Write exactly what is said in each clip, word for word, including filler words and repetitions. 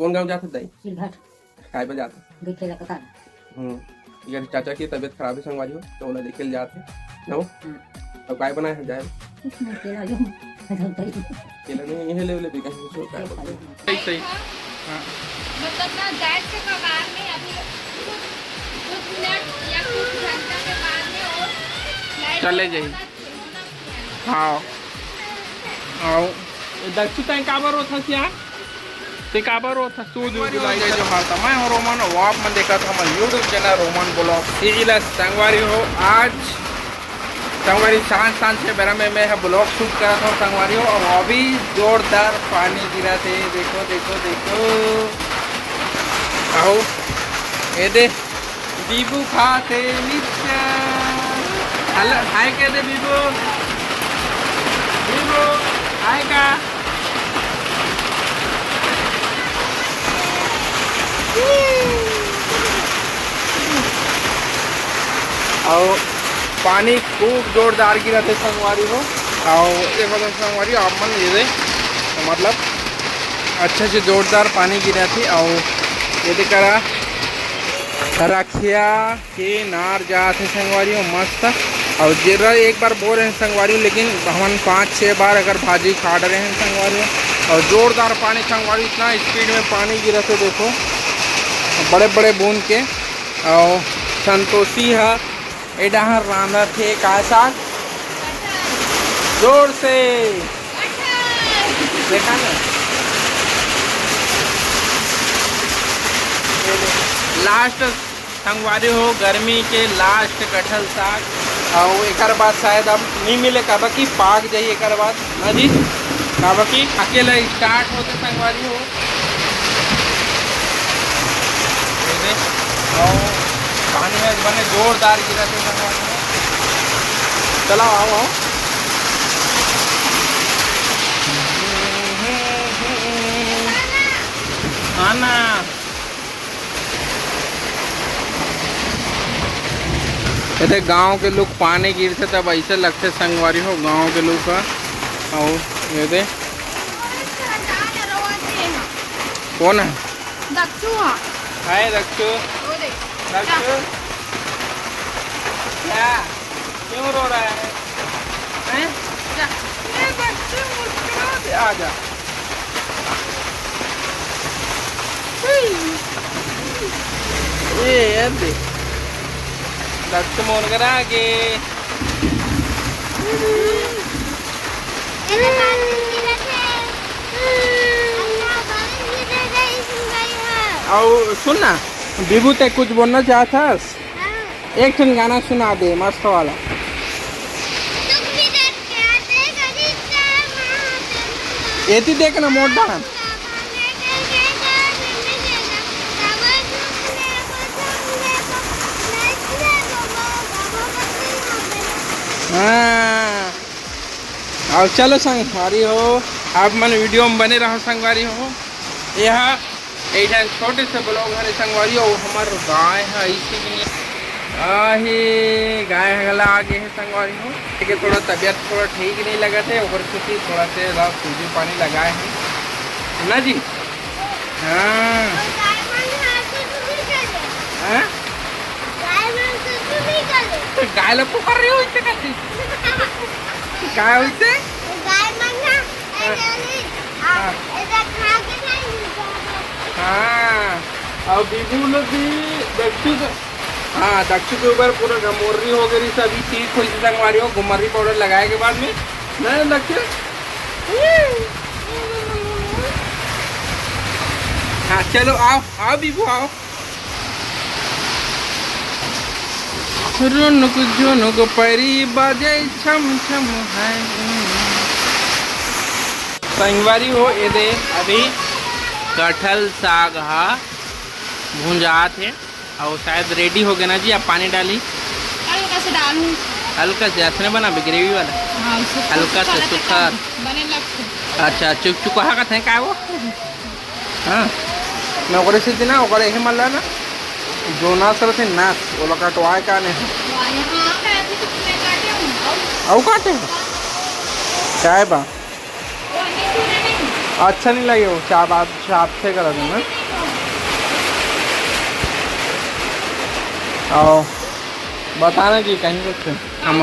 कौन गाँव जात हस दाई? चिलघट। काय बर जात हस? देखे ला पता नहीं। हम्म, यार चाचा के तबीयत खराब हे संगवारी हो, त ओला देखे ल जात हे। नो? हम्म। अब काय बनाए हे जाए? कुछ नहीं, केला लो। केला नहीं, ये ले, ले, भी कहीं कुछ होता है। सही, सही। हाँ। मतलब ना, गैस के कगार में अभी कुछ, कुछ मिनट या कुछ घंटा के बाद में वो लाइट चले जाई। हाँ। आओ। दक्षु, तैं काबर रोथस यार? तैं काबर रोथस? तू दूर बुलाई के जो हाल था। मैं हूँ रोमन, अउ आप मन देखत हव हमर YouTube channel रोमन vlog। इला संगवारी हो, आज संगवारी सांझ, सांझ के बेरा में मैं ह vlog shoot करत हूँ संगवारी हो। अउ अभी जोरदार पानी गिरत हे, देखो, देखो, देखो। आओ, ये दे। बीबू खाथे मिर्चा। हेलो, हाय कह दे बीबू। बीबू, हाय का? अउ पानी खूब जोरदार गिरत हे संगवारी हो। अउ ये मतलब संगवारी हो, आप मन ये दे, मतलब अच्छा से जोरदार पानी गिरत हे। अउ ये दे करा रखिया के नार जात हे संगवारी हो, मस्त। अउ जेरा एक बार बोए रहेन संगवारी हो, लेकिन हमन पाँच छः बार एकर भाजी खा डरे हन संगवारी हो। अउ जोरदार पानी संगवारी हो, इतना speed में पानी गिरत हे, देखो बड़े बड़े बूंद के। अउ संतोषी ह ए डहर रांधत हे का साग? जोर से। देखा ना? Last संगवारी हो, गर्मी के last कटहल साग। अउ एकर बाद शायद अब नहीं मिले, काबर कि पाक जाही एकर बाद, ना जी? काबर कि अकेला start होथे संगवारी हो। ये दे, अउ पानी ह बने जोरदार गिरत हे संगवारी हो। चला, आओ, आओ। आना। ये दे गांव के लोग पानी गिरथे तब ऐसे लगथे संगवारी हो, गांव के लोग का। अउ ये दे। कौन है? दक्षु हाँ। हाय दक्षु। वो दे। दक्षु। क्या? क्यों रो रहा है? हैं? जा। ये दक्षु मुस्कुरा दे। आ जा। ए, यार दे। दक्षु मोन करा के। अउ सुन ना, बीबू, तैं कुछ बोलना चाहत हस? हाँ। एक ठन गाना सुना दे, मस्त वाला। एती देख ना, मोटा। हाँ। अउ चलो संगवारी हो, आप मन video में बने रहो संगवारी हो। यह एक ठन छोटे से vlog हरे संगवारी हो। हमर गाय ह इसी के लिए आहे, गाय ह घला आ गे हे संगवारी हो। एके थोड़ा तबीयत थोड़ा ठीक नहीं लगत हे, ओकर सेती थोड़ा से ला सूजी पानी लगाए हे ना जी। हाँ। हाँ? तो गाय ला पुकार रही हो इसे कैसे? गाय होइसे? गाय मन ना, हाँ। ऐसे वाली, आ, हाँ। ऐसा खा के नहीं निकलता। हाँ। अउ बीबू लोग भी दक्षु के, हाँ, दक्षु के ऊपर पूरा घमोर्री हो गई, सभी ठीक होइसे संगवारी हो, घुमरी powder लगाए के बाद में, ना दक्षु? हाँ, चलो आओ, आओ बीबू आओ। रुनुक झुनुक परी बाजे छम छम है। संगवारी हो, ये दे अभी कटहल साग हा भुंजात हे अउ शायद ready हो गया ना जी। आप पानी डाली। हल्का से डालूं। हल्का से, असने बनाबे gravy वाला? हाँ, सुक्खा, हल्का से सुक्खा सुक्खा। बने लगथे। अच्छा, चुक चुक कहा का थे का वो? हाँ, मैं ओकरे से ना, ओकरे ही मल्ला ना, जो नास रहते नास, वो लोग कटवाए का नहीं। अउ काटे हो? चाय बा। अच्छा नहीं लगे वो, चाप, आप चाप से करा देना। आओ, बताना जी कहीं कुछ। हम,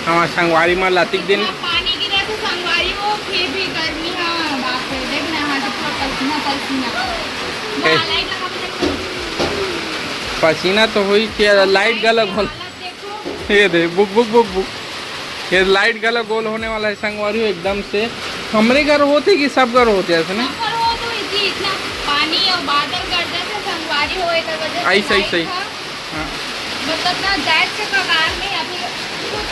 हम संगवारी मन ला अतिक दिन। इतना पानी गिरा तो संगवारी हो, फिर भी गर्मी, हाँ, बाप रे, देख ना, यहाँ से पूरा पसीना, पसीना। ए। वाह, लाइट लगा के देखो। पसीना तो होई के, लाइट गलत होल। हालत देखो। ये दे, बुक, बुक, बुक, बुक। ये लाइट गला गोल होने वाला है संगवारी हो, एकदम से। हमरे घर होते कि सब घर होते ऐसे ना? सब घर हो तो इसी इतना पानी और बादल गरजत है संगवारी हो, एकर वजह से ऐसे, लाइट ऐसे। का हाँ। मतलब ना जाए से कगार में अभी कुछ,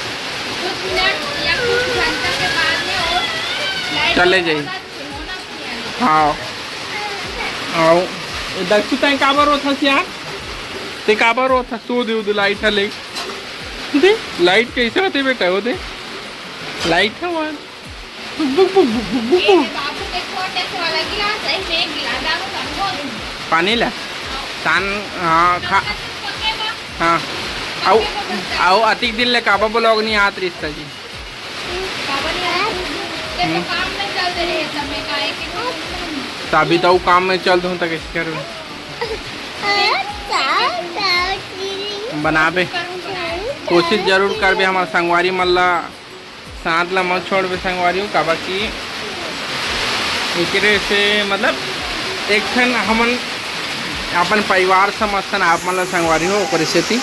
कुछ मिनट या कुछ घंटा के बाद में वो लाइट चले जाई। होना चाहिए, होना चाहिए। हाँ। आओ। दक्षु तैं काबर रोत हस यार? ते काबर रोत हस? तू दे, दे लाइट हले। दे, लाइट कैसे होते बेटा? वो दे। लाइट है वहाँ। Book, book, book, book, book, ये बुक। बाबू के छोटे से वाला गिलास है, मैं गिला डालूं, समझो। पानी ला? तान, हाँ, खा। हाँ। आओ, आओ, अतिक दिन ले काबा ब्लॉग नहीं आत रिश्ता जी। बाबा नहीं आते। ते तो काम में चल रहे हैं, सब में काहे के तो तभी तो काम में चल दूँ तो कैसे करूँ? बनाबे। कोशिश जरूर करबे, हमार संगवारी मन ला साथ ला मत छोड़बे संगवारी हो, काबर कि एकरे से मतलब एक ठन हमन अपन परिवार समझथन आप मन ला संगवारी हो, ओकरे सेती,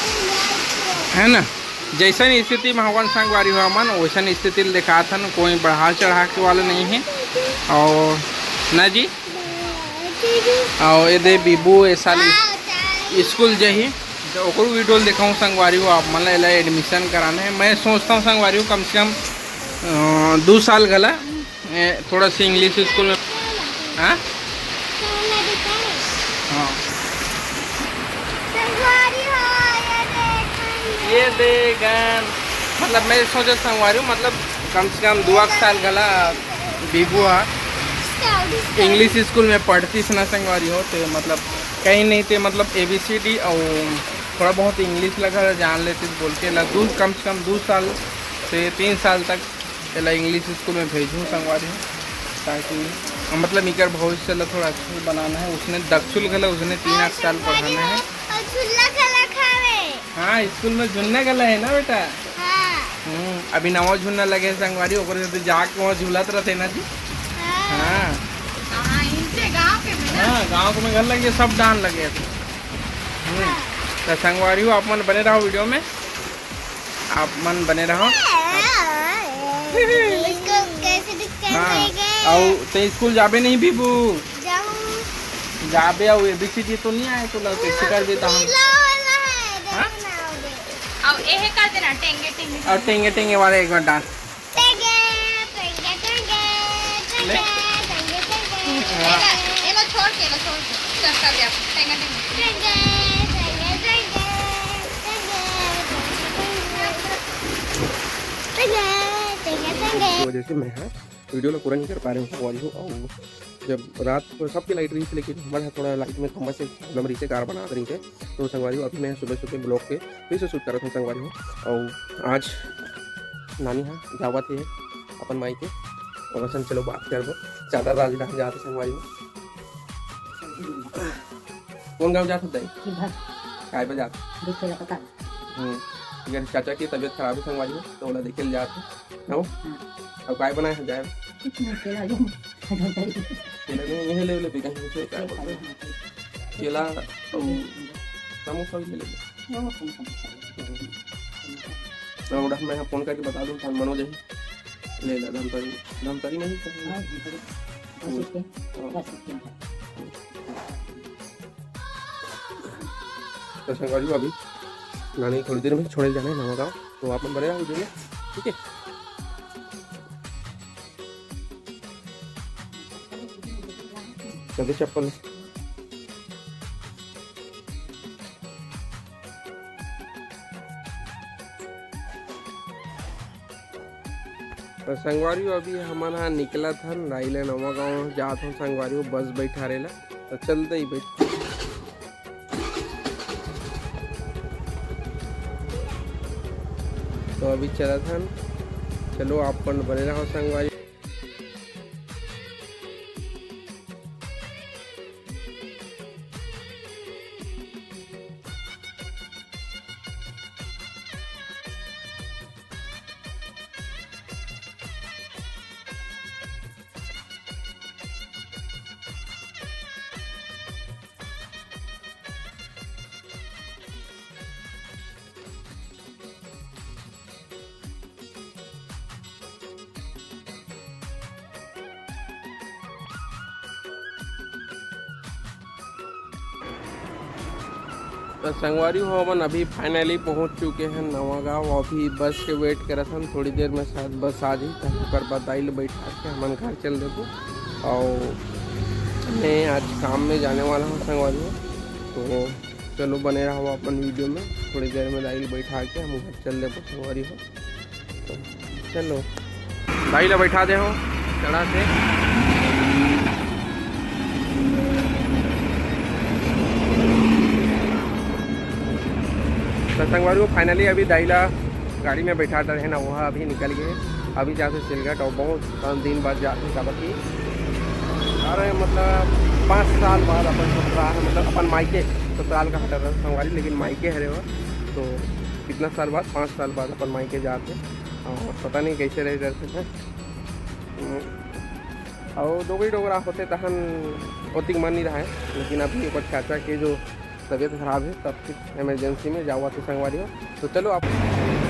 है ना? जैसन स्थिति में हवन संगवारी हो हमन, वैसन स्थिति ल देखाथन, कोई बढ़ा चढ़ा के वाला नहीं है। और ना जी, और ये दे बीबू ऐसा स्कूल जाही, तो ओकरो वीडियो ल देखाऊँ संगवारी हो आप मन ला। एला एडमिशन कराना है, मैं सोचता हूँ संगवारी हो कम से कम, अ, दो साल घला, ए, थोड़ा सा इंग्लिश स्कूल में, हाँ? हाँ। ये देख, मतलब मैं सोचा संगवारी हूँ, मतलब कम से कम दो एक साल घला बीबू हा इंग्लिश स्कूल में पढ़ती सना संगवारी हो, तो मतलब कहीं नहीं थे, मतलब ए बी सी डी और थोड़ा बहुत इंग्लिश लगा जान लेते बोल के ला दो, कम से कम दो साल से तीन साल तक एला इंग्लिश स्कूल में भेजूँ संगवारी हो, ताकि मतलब इकर भविष्य ला थोड़ा अच्छा से बनाना है। उसने दक्षुल घला उसने तीन आठ साल पढ़ाना है। और झूला घला खावे। हाँ, स्कूल में झूलना घला है ना बेटा? हाँ। हम्म, अभी नवा झूलना लगे है संगवारी, ओकरे से जाके वहाँ झूलत रहते ना जी। हाँ। हाँ। हाँ, इनसे गाँव के में ना। हाँ, गाँव के में घर लगे, सब डान लगे थे। हम्म, हाँ। तो संगवारी हो, आप मन बने रहो वीडियो में। आप मन बने रहो। इसको कैसे दिक्कत हाँ, है? और ते स्कूल जाबे नहीं बीबू? जाऊँ। जाबे, और ए बी सी डी तो नहीं आए, तो ला कैसे कर देता हूँ? पीला वाला है, हाँ? देखना होगे। अब ये कर देना, टेंगे टेंगे। और टेंगे टेंगे वाला एक बार डांस। टेंगे, टेंगे, टेंगे, ले। टेंगे, टेंगे, टेंगे। हाँ। ये लो, ये लो, छोड़ के, ये लो, छोड़ के। चल, कर दे आप। टेंगे, टेंगे। टेंगे, टेंगे, टेंगे, टेंगे, टेंगे। टेंगे, टेंगे, टेंगे। की वजह से मैं, हाँ, वीडियो ला पूरा नहीं कर पा रहे हूँ, सॉरी हो। और जब रात को सबके लाइट रही थी, लेकिन हमारे यहाँ थोड़ा लाइट में थोड़ा से प्रॉब्लम रही थी, कार बना रही थी, तो संगवारी हो, अभी मैं सुबह सुबह ब्लॉग के फिर से शूट करत हूँ संगवारी हो। और आज नानी हा जावत हे अपन माई के, और असन चलो बात करबो। चादर राज डाल जात हे संगवारी हो। कौन गाँव जात हो दाई? सीधा। काय बजात? देखे ला पता। हम्म, अगर चाचा की तबीयत खराब है संगवारी हो, तो ओला देखे ले जात हे। हो? हाँ। अब काय बनाए हो जाए? कुछ नहीं, केला ले। केला नहीं, यही ले ले, बेटा, यही से काय बोलते हैं? केला, हम्म। समोसा भी ले ले। वो कौन सा मसाला? और मैं फोन करके बता दूँ, थान मनोज है, ले ला धमतरी, धमतरी में ही कहीं। हाँ, धमतरी। बस स्टैंड, हाँ। Bus stand. तो संगवारी हो, अभी नानी थोड़ी देर में छोड़े जाना है नवा गाँव, तो आप मन बने रहो वीडियो में, ठीक है? चल दे चप्पल। तो संगवारी हो, अभी हमन हा निकलत हन रायला नवा गाँव जात हन संगवारी हो, बस बैठारे ला। तो चलते ही बैठ, तो अभी चलत हन, चलो आप मन बने रहो संगवारी। तो संगवारी हो, हमन अभी finally पहुंच चुके हैं नवागांव। अभी बस के wait करत हन, थोड़ी देर में शायद बस आ जाही, तब ओकर बाद दाई ल बैठा के हमन घर चल देबो। और मैं आज काम में जाने वाला हूँ संगवारी हो, तो चलो बने रहो अपन video में। थोड़ी देर में दाई ल बैठा के हम घर चल देबो संगवारी हो। तो चलो, दाई ला बैठा दे हो चढ़ा से। तो संगवारी हो, finally अभी दाई ला गाड़ी में बैठा डरे हैं ना, वह अभी निकल गए। अभी जाते सिलघट और बहुत दिन बाद जाते, काबर कि अरे मतलब पाँच साल बाद अपन ससुराल, मतलब अपन मायके, ससुराल का हटा रहा संगवारी, लेकिन मायके हरे हो। तो कितना साल बाद, पाँच साल बाद अपन मायके जाते और पता नहीं कैसे रह जाते हैं। और डोगरी डोगरा होते तहन ओतिक मन नहीं रहा है, लेकिन अभी ओकर चाचा के जो तबीयत खराब है, तब फिर emergency में जावा थे संगवारी हो। तो चलो आप,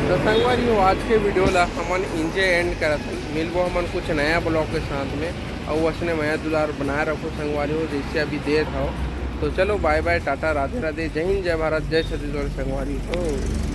तो संगवारी हो, आज के video ला हमन इंजे end करत हन। मिलबो हमन कुछ नया vlog के साथ में, और वैसने मया दुलार बनाए रखो संगवारी हो, जैसे अभी देत हो। तो चलो bye bye, टाटा, राधे राधे, जय हिंद, जय भारत, जय छत्तीसगढ़ संगवारी हो।